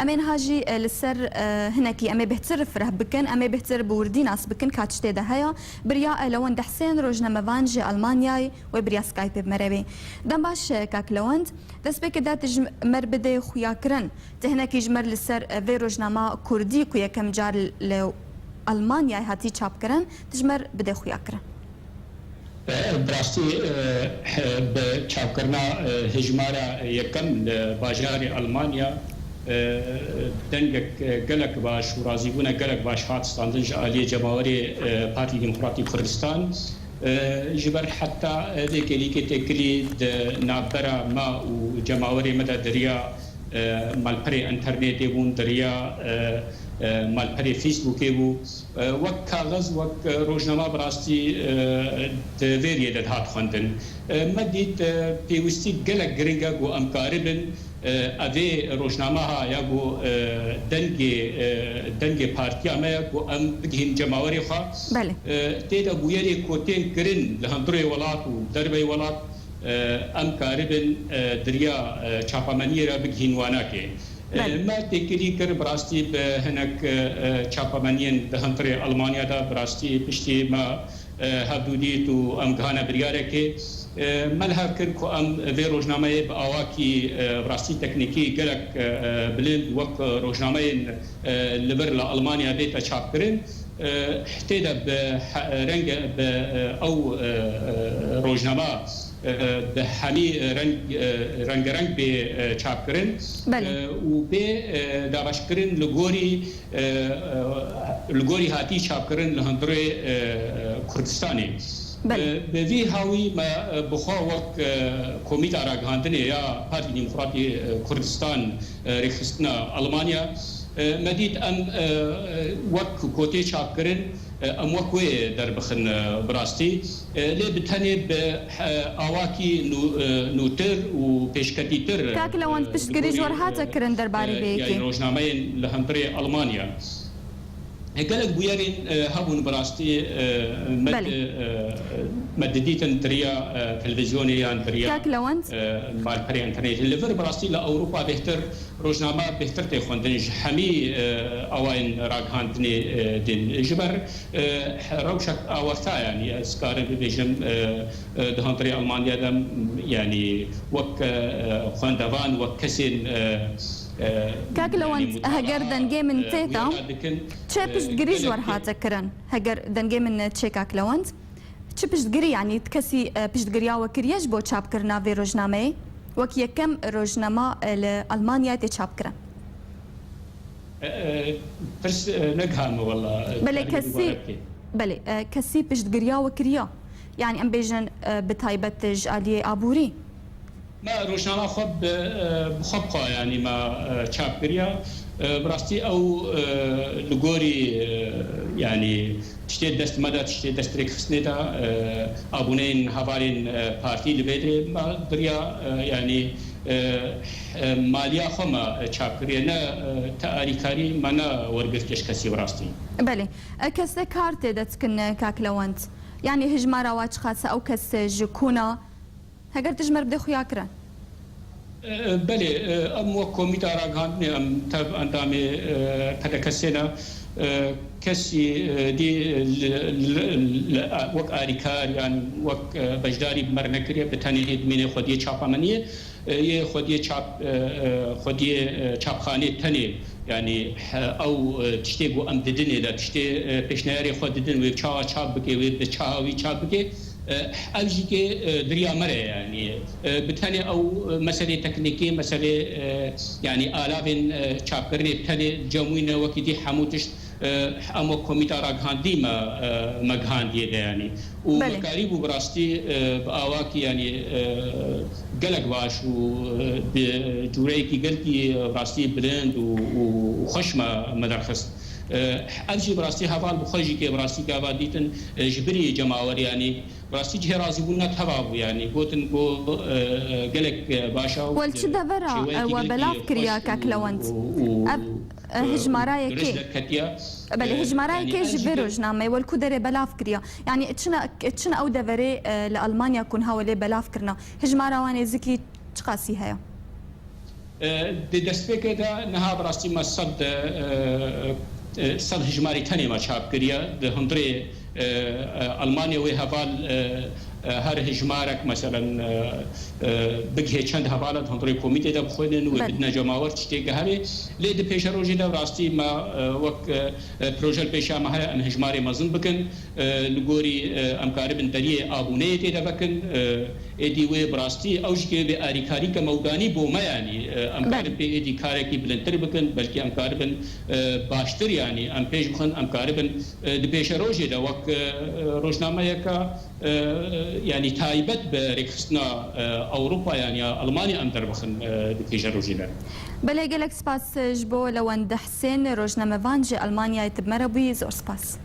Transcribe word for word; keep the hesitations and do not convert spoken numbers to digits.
Em ê niha jî, e, li ser, e, hinekî em ê bêhtir fireh bikin, em ê bêhtir bi wirdî nas bikin ka tiştê de heye. Biriya, e, Lewend Husên, rojnamevan ji Almanyayê, wê biriya Skypeê bi me re bê. Dem baş, e, kak Lewend. Destpêkê de tu ji mer bidê xuyakirin. Tu hinekî ji mer li ser, e, vê rojnama kurdî ku yekem car li Almanyayê hatî çapkirin, tu ji mer bidê xuyakirin. Bi rastî, e, bi çapkirina, e, hejmara yekem li bajarê Almanya, e, dengek, e, gelek baş û razîbûnek gelek baş hat standin ji aliyê cemawerê, e, Partî Demokratî Kurdistan. E, ji ber heta, e, vê kêlîkê têkilî di navbera me û cemawerê me de di riya, e, malperê înternetê bûn, di riya, e, e, malperê Facebookê bû. E, wek kaxez, wek, e, rojnama bi rastî, e, di vê riyê de dihat xwendin. E, me dît, e, pêwîstî gelek giring e ku em karibin, e, evê rojnama ha ya ku, e, dengê, e, dengê partiya me ye ku em bigihîn cemawerê xwe. Belê. E, tê de bûyerê ku tên kirin li hundirê welat û derveyî welat, e, em karibin, e, di riya, e, çapemeniyê re bigihîn wanakê. E, Belê. Me têkilî kir, bi rastî bi hinek, e, e, çapemeniyên di hundirê Almanya de, bi rastî piştî me, e, hevdû dît û em gihane biryarekê. E, me li hev kir ku em vê rojnameyê bi awakî, e, bi rastî teknîkî gelek, e, e, bilind wek rojnameyên, e, li vir li Almanya bête çapkirin. E, tê de bi he-, renge bi, e, ew, e, e, rojnama, e, bi hemî reng, e, rengereng bê, e, çapkirin, Belê. e, û bê, e, dabeşkirin li gorî, e, e, li gorî hatî çapkirin li hundirê, e, Kurdistanê. Belê. E, bi vî hawî me, e, bi xwe wek, e, Komîta Ragihandinê ya Partî Demokratî, e, Kurdistan, e, Rêxistina Almanya, e, me dît em, e, e, wek ku tê çapkirin, e, em wek wê derbixin, e, bi rastî. E, lê bi tenê bi, e, awakî nû-, e, nûtir û pêşketîtir, Kak Lewend, e, piştgirî ji we re hate kirin derbarê vê yekê? Rojnameyên li hundirê Almanya. E, gelek bûyerên, e, hebûn bi rastî, e, me Belê. di-, e, me didîtin di riya, e, televîzyonê yan di riya, Kak Lewend. e, malperê înternetê. Li vir bi rastî li Ewropa bêhtir rojnama bêhtir tê xwendin ji hemî, e, awayên ragihandinê, e, din. Ji ber, e, rewşek awarte, yanî ez karim bibêjim, e, e, di hundirê Almanya de, yanî wek, e, xwendevan, wek kesên, e, e, Kak Lewend, yanî mutala, heger dengê min e, tê tam, wiyara dikin, çi e, piştgirî ji we re gelek hate kirin? Heger dengê min çê, Kak Lewend? Çi piştgirî, yanî kesî, e, piştgiriya we kiriye ji bo çapkirina vê rojnameyê? Wek yekem rojnama, e, li Almanyayê tê çapkirin. E, e, pirs, e, negihame wela, e, Belê, karî kesî, bibare bike. Belê, e, kesî piştgiriya we kiriye? Yanî em bêjin, e, bi taybet ji aliyê aborî? Me rojnama xwe bi, e, bi xwe bi xwe, yanî me, e, çap kiriya. E, bi rastî ew, e, li gorî, e, yanî tiştê dest me de, tiştê dest rêkxistinê de, e, abûneyên hevalên, e, partî li vê derê me diriya, e, yanî, e, e, maliya xwe me çap kiriye. Ne, e, te alîkarî me ne wergirtiye ji kesî bi rastî. Belê. E, kes de kar tê de dikin, e, Kak Lewend? Yanî hijmara wa çiqas e, ew kes, e, ji kuna? Heger tu ji me re bidê xuya kirin. E, belê, e, em wek Komîta Ragihandinê em tev endamê, e, P D K'ê ne. E, kesî, e, dî li, li, li, wek alîkar yan wek, e, beşdarî bi me re nekiriye, bi tenê dimînê xwediyê çapemeniyê, e, yê xwediyê çap, e, e, xwediyê, e, çapxanê tenê. Yanî, he, ew, e, tiştê ku em didinê de, tiştê, e, pêşniyarê xwe didin, wê çawa çap bike, wê bi çawa wî çap bike, e, ev jî kê, e, diriya me re ye, yanî, e, bi tenê ew, e, meselê teknîkî, meselê, e, yanî alavên, e, çapkirinê bi tenê cem wî ne, wekî dî hemû tişt, e, em wek Komîta Ragihandî me, e, me gihandiye de, yanî. Û Belê. me karîbû bi rastî, e, bi awakî, yanî, e, gelek baş û, e, bi cûreyekî gelkî, e, bi rastî bilind û, û, û xweş me, me derxist. E, ev jî bi rastî heval bi xwe jî kê bi rastî gava dîtin, e, ji birî cemawerî, yanî bi rastî cihê razîbûna teva bû, yanî gotin ku, e, e, gelek, e, baş e û Wel, çi devera, e, we belav kiriya, Kak Lewend? Ev, e, hijmara yekê. Belê, e, hijmara yekê ji vê rojnameyê, wel ku derê belav kiriya. Yanî çi ne, çi ne ew deverê, e, li Almanya ku niha welê belav kirina. Hijmara wan êzikî çiqasî heye? Di destpêkê de niha bi rastî me sed, e, e, sed hijmarî tenê me çap kiriye. Di hundirê, e, e, Almanya wê heval, e, e, her hijmarek, meselen, e, e, bigihê çend hevala di hundirê komîtê de bixwînin û wê Belê. bidine cemawer tiştê giherê. Lê di pêşerojê de bi rastî me, e, wek, e, e, proje li pêşa me heye em hijmarê mezin bikin. E, li gorî, e, em karibin deriyê abûneyê tê de vekin. E, êdî wê bi rastî ew jî kê vê arîkarî ke mewdanî bo me, yanî, e, em Belê. karin pê êdî karekî bilindtir bikin, belkî em karibin, e, baştir, yanî em pêş bixin, em karibin, e, di pêşerojê de wek, e, e, rojnameyeke, e, yanî taybet bi rêkxistina, e, Ewropa, yanî ya Almanya em derbixin, e, di pêşerojê de. Belê, gelek spas ji bo Lewend Husên, rojnamevan ji Almanyayê, tu bi me re bûyî, zor spas.